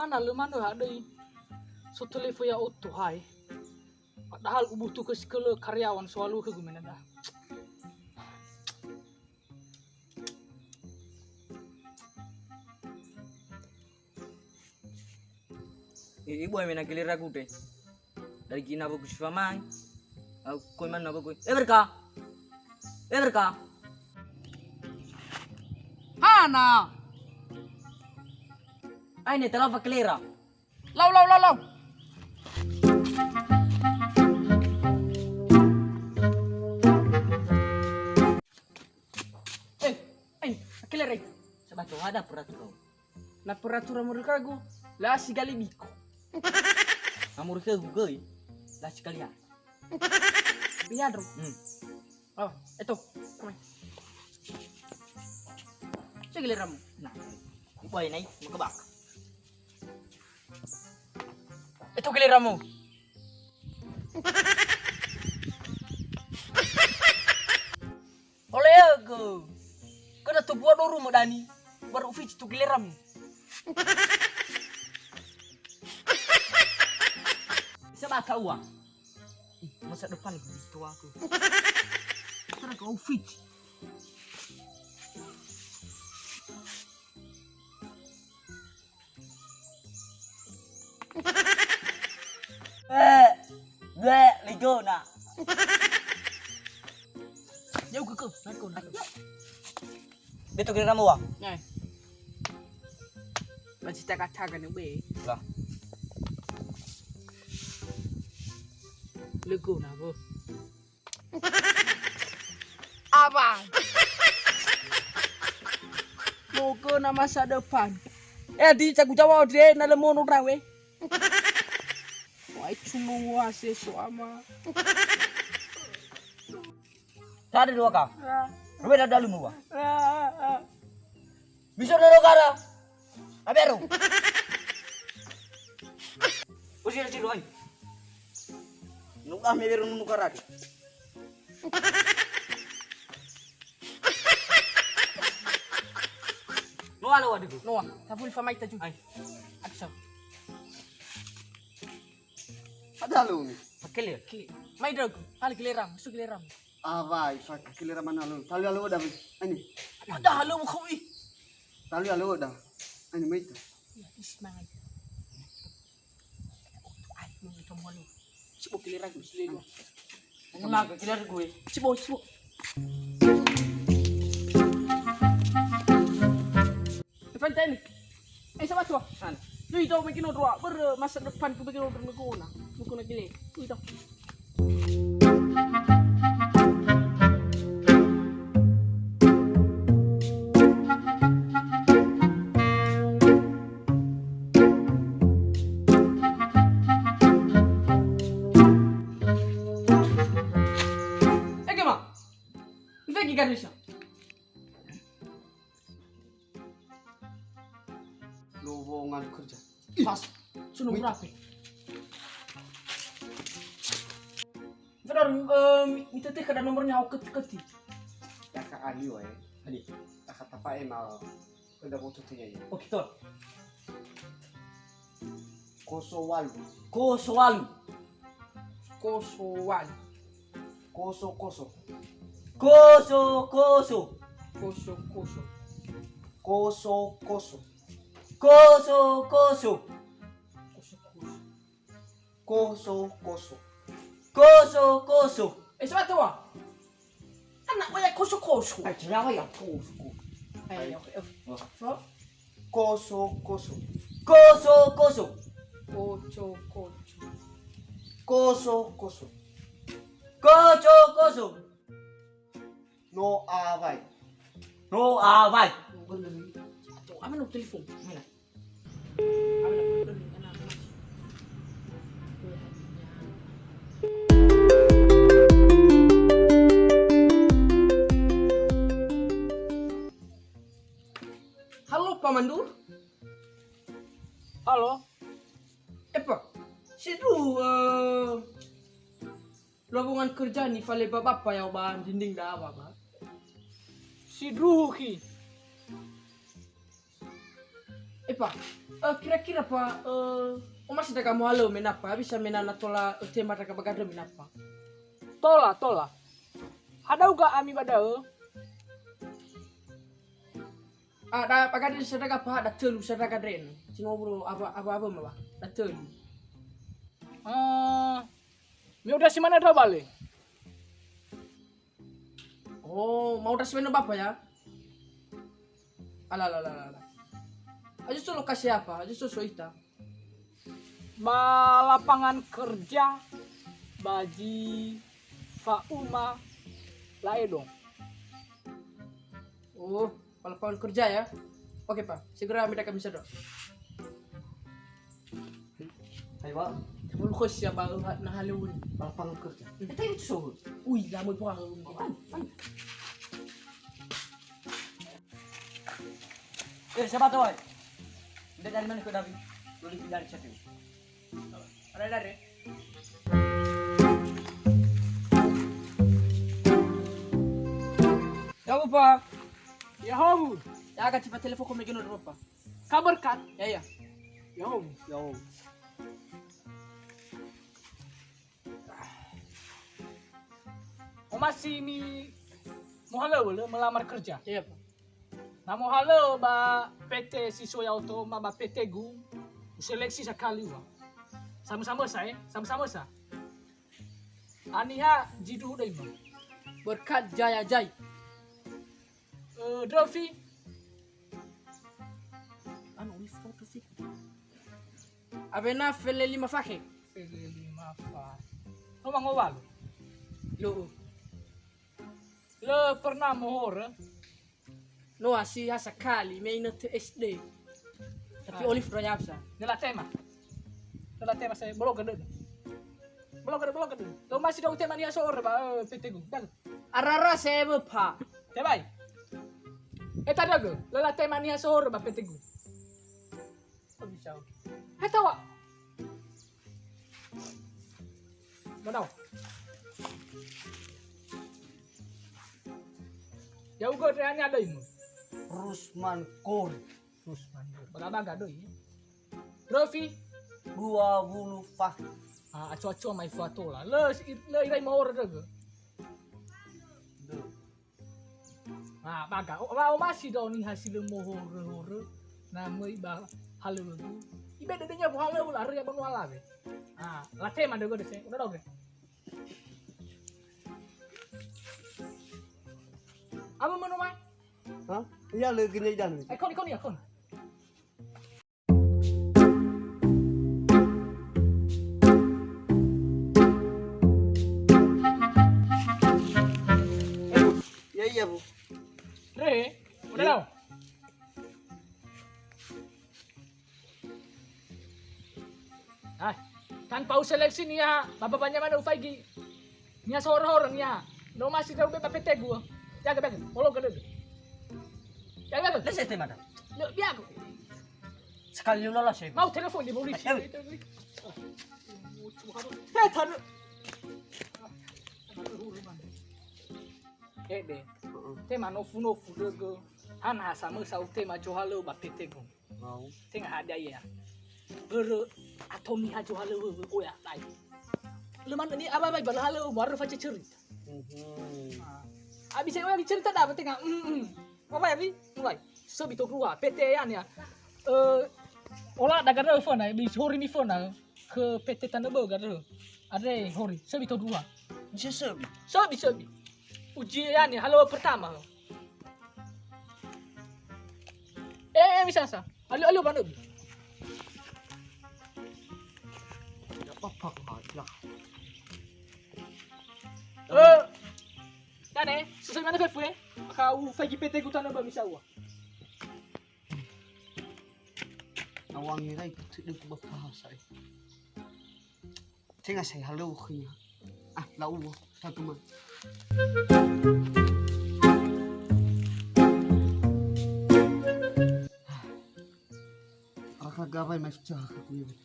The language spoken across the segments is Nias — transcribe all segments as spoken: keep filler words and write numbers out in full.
Ana lö manö hadöi. So telefo ya'odo hai. Padahal ubutuhö sikalö karyawan soaluhö gumena da. Eh, ibu, ai mena gilera gude. Dari gina bagus famai. Au koi mana bagus. Eh, berka. Eh, berka. Hana. Ai ne tala fa gilera. Lau, lau, lau, lau. Eh, eh, akhirnya, Rey. Sebab tu ada peraturan. Na peraturan murikagu, la sigali biko. Na murikagu göi, la sigali ya. Bihadro. Hmm. Oh, eto. Mai. Cek gileramu. Nah, ibu ai nai, maka bak. Eto gileramu. Oleögö. Kena tobua doru modani, baru ufici tu gileramu. Sebaka ua. Ih, masa depan gitu aku. Terus kau ufici. Eh, ble, ligona. Jauh keke, naik kau, naik kau. Betul kira kamu, Wak? Nah. Masih taga-taga nih, be. Lah. Ligona, Bu. Abang. Moga na masa depan. Eh, di cagu Jawa de na le mono rawe. Wai culu wase so ama. Tadi dua ka. Rue da dalu mua. Bisa dua kara. Abero. Usia cilo ai. Nu'ah me bero nunu karadi. Noa lo wadigu. Noa, tafuli famai taju. Ai. Aksa. Ada lu ni. Pakele. Kele. Mai dulu. Hal giliram, su giliram. Awai, fa gilera mana lu. Talu alo da. Ani. Ada halo mu khui. Talu alo da. Ani mai ta. Ya, isi mangai. Ai, mau itu malu. Sibo gilera ku sih dua. Ini mah gilera gue. Sibo, sibo. Evan teni. Eh, sama tua. An. Lui dau bikin odroa. Ber masa depan ku bikin odroa negona. Negona gile. Lui dau. Ege ma. Mfegi Ganesha. Lowongan kerja. Ih. Pas. Sudah berapa? Benar, eh, mi-, minta teh kada nomornya, aku ketik-ketik. Ya, Kak Ali, wae. Ali. Kata Pak Emal. Kada boto tuh ya, ya. Oke, tuh. Koso walu. Koso walu. Koso walu. Koso koso. Koso koso. Koso koso. Koso koso. Koso koso. Koso koso. Koso koso. Koso koso. Eh, siapa tuh, Wak? Anak waya koso-koso. Ai, kenapa ya koso-koso? Ayo, ayo. Oh. So? Koso koso. Koso koso. Koso koso. Koso koso. Koso koso. No awai. No awai. Tuh, apa nomor telepon? Mana? Halo, Pak Mandur. Halo. Epa, sindruhu, eh, lowongan kerja nifaleba Bapa ya'o ba dinding da'a, Bapa. Sindruhu khi. Epa, eh, kira-kira pa, eh, omasi daga mohalö menapa, bisa menana tola, eh, tema daga ba gandrö menapa. Tola, tola. Hadauga ami ba da'ö? Ah, da, ba gandrö sa daga pa, da tölu sa daga dren. Sino bro, apa, apa, apa, apa, da tölu. Eh, mi'odrasi manö ndra bale. Oh, mau das weno Bapa ya? Ala, ala, ala, ala. Ayo so lokasi apa? Ayo so, so ita. Ba lapangan kerja, ba zi fa'uma laedo. Oh, ba lapangan kerja ya? Oke, Pak. Segera minta kami sedot. Hai, Pak. Bulu khos ya, Pak, na halun. Ba lapangan kerja. Hmm. Eh, tadi itu so. Ui, lama, Pak. An, an. Eh, siapa tuh, Pak? Udah dari mana kau, Dawi? Udah dari siapa? Ada dari. Ya, Pak. Ya, Pak. Ya, kan cepat telepon kau, Megan, Pak. Kabar, Kak? Ya, ya. Yo. Yo. Omasi ni mohalö, wölö melamar kerja. Iya, Pak. Na mohalö ba P T si so ya'odo ma ba P T-gu, useleksi sakali ua. Samösa-mösa, eh? Samösa-mösa. Aniha zi duhu döi mö. Berkat Jaya Jai. Eh, Drofi. Anu, ini foto sih. Awena fele lima fakhe. Fele lima fakhe. No mangowalu. Lu'u. Lö pernah mohorö? Noa si ha sakali, me inötö S D. Tapi Olive Royal sa. Nela tema. Nela tema saya, bolo gede. Bolo gede, bolo gede. Lo masih dong tema nia so ore ba, eh, P T-gu. Dan. Arara saya bepa. Tebai. Eta dago, lela tema nia so ore ba P T-gu. Hetawa. Manau. Ya ugo, Dre, ani ada ini. Rusman Kori. Rusman Kori. Baga-baga doi. Rofi. Dua puluh fah. Ah, aco-aco mai fatola. Le, le irai maor dago. Duh. Ah, baga. O, wa omasi dao niha si lö mohorö-horö, na möi ba halöŵögu. Ibe dödönia wohalöŵö, la aröi ba noa lawe. Ah, latema dögö dese. Udah dao, Bre. Apa menu mai? Hah? Iya, lagi nih, Dan. Eh, koni, koni, ya, koni. Ya, iya, Bu. Re, udah tahu? Ah, tanpa useleksi nia, bapa banyak mana ufaigi. Nia sehorö-horö nia. No masih tahu beba P T-gu. Jaga, jaga. Molo ke dulu. Jaga, jaga. Let's say, madam. Yuk, biar aku. Sekali lolos ya. Mau telepon di polisi. Ayo. Itu, itu. Eh, taruh. Eh, deh. Heeh. Tema nofu-nofu dögö. Hana samösa utema zohalö ba P T-gu. Mau. Tenga hadia ia. Börö ato niha zohalö wöwö oya lai. Lö manö ni aba bai bala halö mo arö face cerita. Mhm. Ah. Abis saya cerita dah penting ah. Mm, mm. Apa ya, Bi? Mulai. Sebi to dua, P T ya ni ya. Eh, ola daga rö fona, bi hori ni fona. Ke P T Tanah Böga dulu. Ada hori, sebi to dua. Bisa sebi. Sebi, sebi. Ujian ni, halo pertama. Eh, eh, bisa sa. Alu, alu, bantu. Tidak apa-apa, ya. Eh, kan eh, sesuai mana F F, eh? Kau fagi P T-gu Tanah Böga bisa ua. Awangi rai, tidak aku bahasa, eh. Tenga saya halo khönia. Ah, lau, tagema. Raka gawai mai fecah aku ini.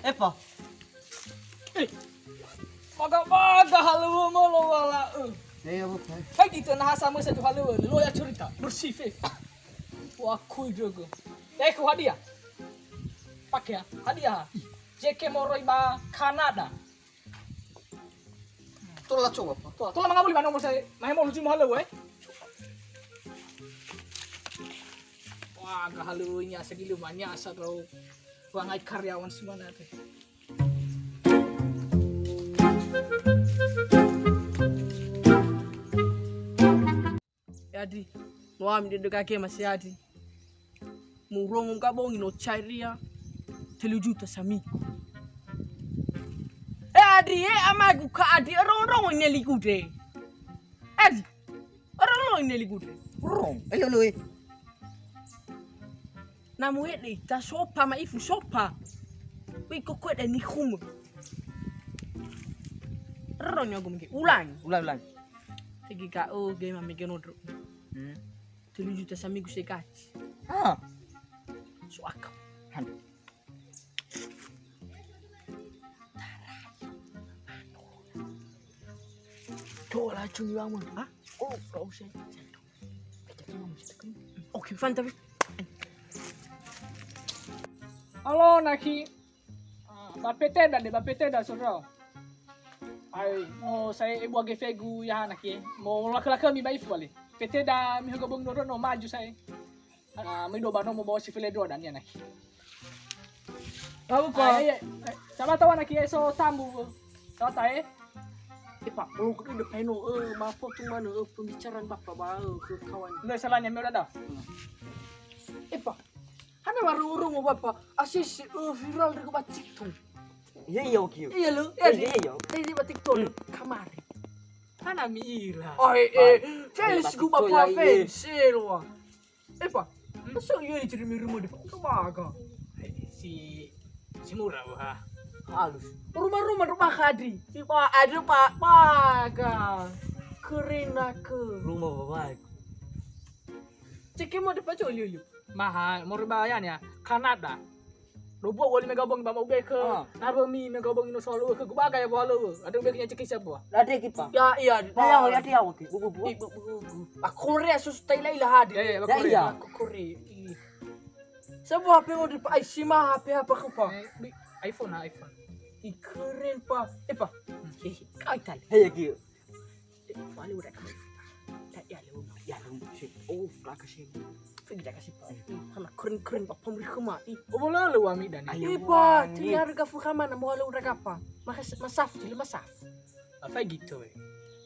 Epa. Eh, Baga-baga halöŵömö lowalangi. Eh, apa, Pak? Hai gitu, nah, sama satu halöŵö, lo ya cerita, bersih, Fif. Wah, kui jago. Eh, ku hadiah. Pakai ya, hadiah. J K moroi ba Kanada. Tola coba, Pak. Tola, tola mangawuli ba nomor saya. Nah, mau lucu mahal, weh. Wah, gahalöŵö nya segilö manya asal rau. Wangai karyawan semana teh. Yadi, no ami dödö gage ma si Yadi. Murongo gabongi no cairia telu juta samigu. E Adi, e amagu ka Adi, rongo-rongo ine ligu de. Adi, rongo-rongo ine ligu de. Rong, elo lo e. Na mu'ede ita sopa ma'ifu sopa. Wei kokoe de nikhumö. Roro nyogu mege. Ulangi. Ulangi, ulangi. Tegi ka o ge ma mege nodro. Hmm. Telu juta samigu se gaji. Ah. So akal. Han. Coba lah cumi bangun. Hah? Oh, gak usah. Oke, mantap. Halo, Naki. Ah, ba peteda de, ba peteda, saudara. Ai, no saya ebua gefegu ya, Naki. Mo lakö-lakö mi ba ifu bali. Peteda mi hoga bong dodo no maju saya. Ah, mi do ba no mo bawa si fele doa dan ya, Naki. Tahu, Pak. Ah, iya, iya. Eh, sama tahu, Naki, eh, so tambu. Sama tahu, eh? Eh, Pak, belum kudu depan no, eh, maaf tuh mana, eh, pembicaraan Bapak ba, eh, ke kawan. Nggak salahnya, mi udah dah. Eh, Pak, hana baru urung, Bapak. Asisi, eh, viral di ba TikTok. Iya, iya, oke. Iya, lo. Iya, iya. Iya, di ba TikTok. Hmm. Kamari. Hana mi ira. Oh, eh, eh, fans gu Bapak, fans, eh, lo. Eh, Pak, masa iya ni jadi rumah depan ke baga? Eh, si, si murah, wah. Halus. Rumah-rumah rumah Kadri. Si Pak, ada Pak, baga. Keren aku. Rumah bapak. Cek mau depan coli, yuk. Mahal, mau rebayan ya. Kanada. Dobua wali mega bongi ba ma'ubekö. Ah. Narömi mega bongi no sohalöŵö khögu ba gaya bohalöŵö. Ada beki nya cekisa bua. Ada ki, Pak. Ya, iya. Nah, yang ada yang oke. Bu, bu, bu. Ibu, bu, bu. Ba Korea sus tai lai lah ada. Ya, ya, ba Korea. Ya, iya. Ba Korea. Ih. Sebuah H P mau dipakai si ma H P apa ku, Pak? Eh, bi-, iPhone lah, iPhone. Ih, keren, Pak. Eh, Pak. Hmm. Eh, kau ikan. Hei, ya, ki. Fali udah kamu. Tak ya lu, ya lu sih. Oh, lah kasih. Fik dah kasih, Pak. Hana keren-keren, Pak, pemberi kema. Ih. Oh, boleh lu, Ami, dan. Ih, Pak, ini harga fuhama na mau lu udah apa? Makas, masaf, jadi masaf. Apa gitu, eh?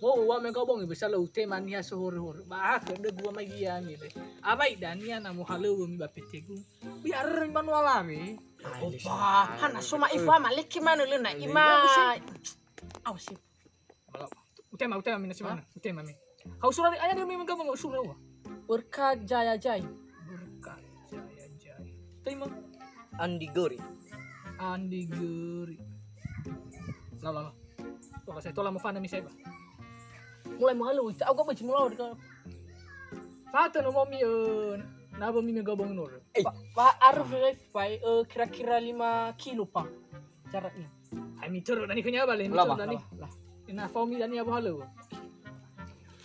Mau uang mega bongi bisa lu tema niha sohore-hore. Bah, ke de gua mai dia ni, eh. Abai dan niha na mau halöŵö mi ba petegu. Biar manual lah, eh. Opa, hana soma ifu ama leki manu luna ima. Awas sih. Utema, utema mi nasi mana? Utema mi. Hau sura aya dia memang gampang usura wa. Berkat jaya jai. Berkat jaya jai. Terima. Andi Gori. Andi Gori. La, la, la. Tola saya, tola mau fana mi saya, Pak. Mulai mau halu, tak aku apa cuma lawan. Fata no momi, eh, nabo mi mega bangun orang. Eh. Pak, Pak, aruf live, Pak, eh, kira-kira lima kilo, Pak. Jaraknya. Hai, mitoro dani kenya bale, mitoro dani. Lah. Ina faomi dani abu halo.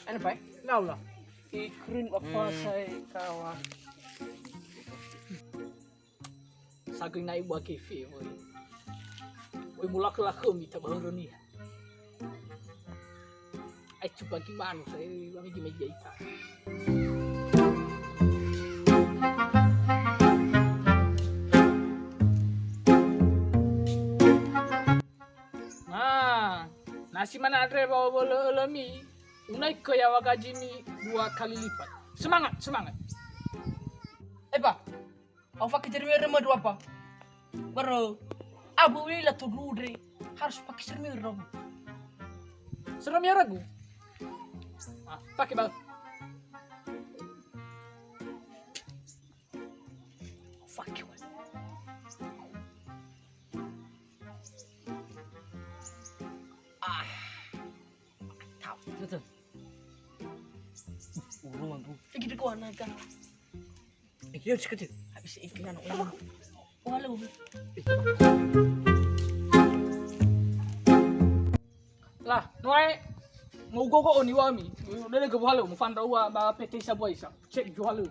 Ene, Pak? Lau lah. Ikrin apa saya kawan. Sagöi na'i bua kefe, woi. Woi, mulakö-lakö mi tabahörönia. Ai, cuba gimana saya, kami gimana ita. Nah, nasi mana andre bawa bolo mi, unai ke yawa gajimi dua kali lipat. Semangat, semangat. Eh, Pak. Au fake jeremy rema dua apa? Bro, abu wila to rudre harus pakai sermi roma. Sermi ragu. Ah, pakai bal. Fake, wah. Ah. Tahu. Betul. Urungan tu. Fake de ko naga. Eh, yuk, sekejap. Habis itu kan orang. Walau. Ugogo oni wami. Nene ge buhale, mufandra ua ba pete isa bua isa. Cek juhale.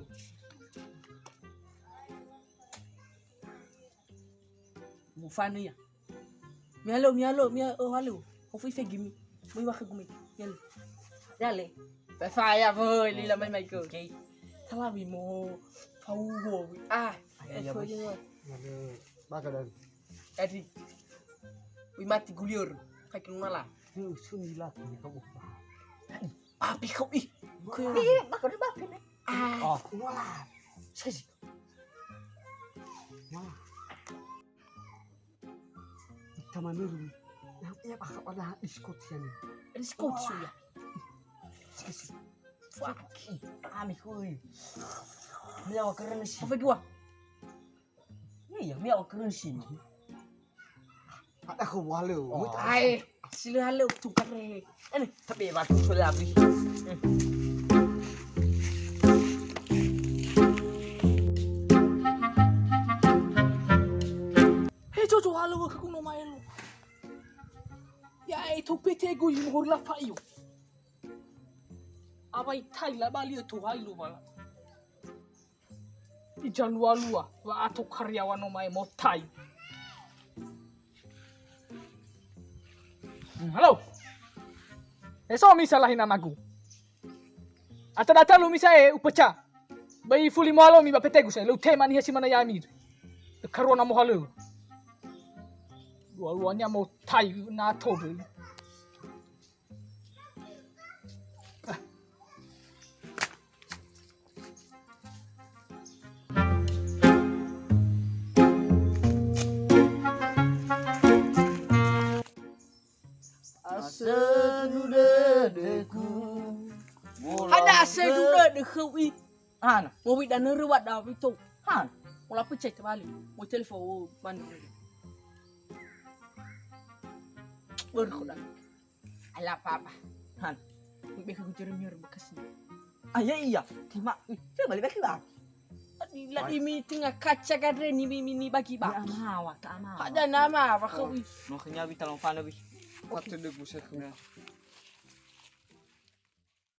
Mufanu ya. Mialo, mialo, mia-, oh, halo. Hofu ifegi mi. Moi wakhe gumi. Mialo. Yale. Tafaya boy, lila mai mai ko. Oke. Talawi mo. Faugo. Ah. Iya, eh, Bos. Faugo. Ada bakal dari. Adi. Wi mati gulior. Kai ke ngala. Tuh, suni lagi ni kamu. Abi kau ih. Ih, bakal dia bakal ni. Ah. Oh, ngala. Sesi. Wah. Ita manurung. Nah, ia bakal ada diskot sini. Diskot ya. Sesi. Fuck. Ami hui. Mia wa keren sih. Apa dua? Iya, mia wa keren sih. Ada ko wale. Oh. Ae, sila hale tukar he. Ini tapi waktu sudah habis. He coco hale wa kaku no maelo. Ya itu pete gue mohor la fayo. Awai tai la bali tu hai lu bala. Ijalua-lua, wa'ato karyawan omae motai. Hmm, halo. Eso misa lahin amagu. Ata data lu misa e upeca. Bai fuli mohalomi ba petegu sai, leu tema niha si mana yami. Karona mohaleu. Dua-duanya motai na tobe. Asödu dödögu. Hana asödu dödö khöu i. Hana. Mowi danö röwa dawi to. Hana. Mola pecah terbalik. Mau telepon, oh, mana. Berkhoda. Ala apa-apa. Han. Mbe ke gujur nyur bekas ni. Ah, ya iya. Terima. Coba lihat lah. Lagi meeting kaca kadre ni, ni, ni bagi-bagi. Ya, mawa, tak mawa. Ada nama apa kau? No kenya bi talong fana bi. Waktu dia gusar kena.